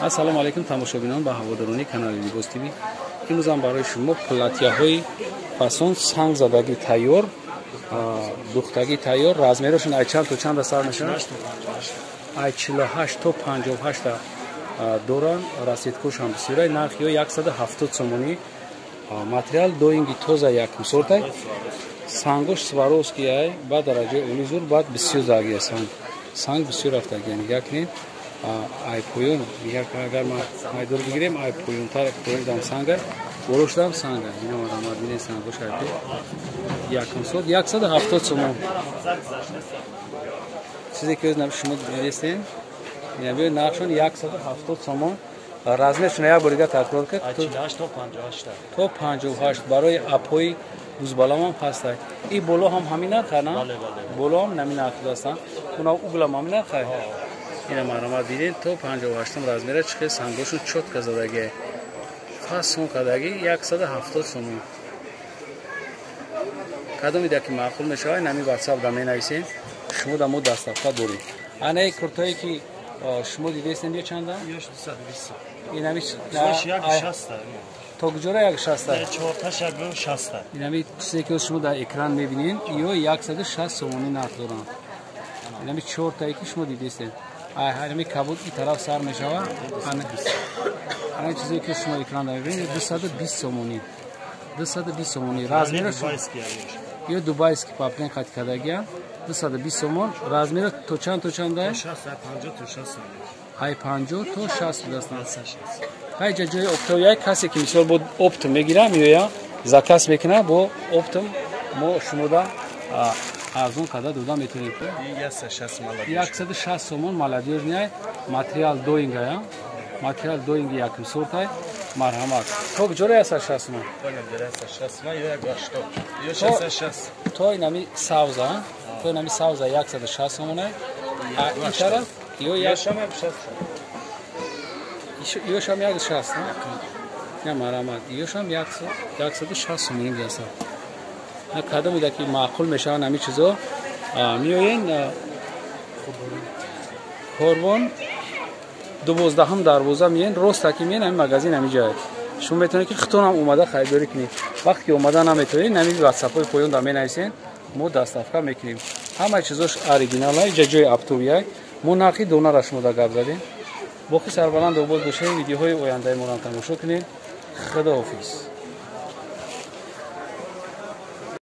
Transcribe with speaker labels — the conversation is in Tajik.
Speaker 1: Ассалому алайкум тамошобинон ба ҳаводорони канали Либос ТВ. Имрӯзам барои шумо платьяҳои фасон сангзадагӣ тайёр, духтагӣ тайёр, размерашон ай чанд то чанда сар мешавад? Ай 48 то 58 доран, расцветкошам бисёрай, нархи ё 170 сомонӣ. Материал доинги тоза якум сортай. Сангош Сваровски ай, ба дараҷаи олӣ зур, баъд бисёр загия санг. Санг бисёр рафтагия, нигоҳ кунед. Ай поён, агар ма майдор бигирем, ай поёнтар поёндам санга, болошдам санга. Ина марҳамат бинед сангош айпи. Якум сорт 170 сомон. Чизе ки шумо дидестен, ина биё нархшон 170 сомон. Размершон як бор дига такрор кард.
Speaker 2: 48 то 58.
Speaker 1: То 58 барои апои бузбалам ҳам ҳастай. И боло ҳам ҳамин нарха, на?
Speaker 2: Бале, бале.
Speaker 1: Боло ҳам ҳамин нарх ҳастанд. Уна углам ҳамин нарха. Ина марҳамат бинед то 58 размера чӣ хел сангошон чётко задагӣ. Фасон кардагӣ 170 сомон. Кадоме ки маъқул мешавад, ҳамин WhatsApp да менависем. Шумо да мо доставка дорем. Ана ин куртое ки шумо дидестен ё чанда?
Speaker 2: Ёш 220.
Speaker 1: Инами
Speaker 2: 160.
Speaker 1: То куҷора 160?
Speaker 2: Чорташ 160.
Speaker 1: Инами чизе ки шумо дар экран мебинед, ё 160 сомонӣ нарх доранд. Инами чортае ки шумо дидестед. Ай ҳами кабуд и тараф сар мешавад. Ана чизе ки шумо экран мебинед 220 сомонӣ. 220 сомонӣ. Размераш ё дубайский паплин қат кардагия 220 сомон. Размера то чанд то чанд ай?
Speaker 2: 60 50 то 60.
Speaker 1: Ай 50 то 60 будастанд. Ҳай ҷа ҷои оптовия касе ки мисол бо оптом мегира, меоя заказ мекуна, бо оптом мо шумода арзон карда дода метавонем. 160 сомон молодёжный материал доингая. Материал доинги якум сортай. Марҳамат. То куҷора 160 сомон? То инами савза, то инами савза 160 сомона. А ин тараф ё ёшам 160, на? Не, марҳамат. Ёшам 160 сомонӣ будастанд. На кадоме ки маъқул мешаванд ҳамин чизо, меоен Корвон 12 дарвоза меен, роста ки меен ҳамин магазин ҳамин ҷое. Шумо метавонед ки худтонам омада харидорӣ кунед. Вақте ки омада наметавонед, ҳамин ватсапҳои поён да менависен, мо доставка мекунем. Ҳамаи чизош оригинал ай, ҷа ҷои оптовия. Мо нархи донара шумо да гап задем. Боқӣ сарбаланд обод бошед, видеоҳои ояндаи моро тамошо кунед. Худоҳофиз.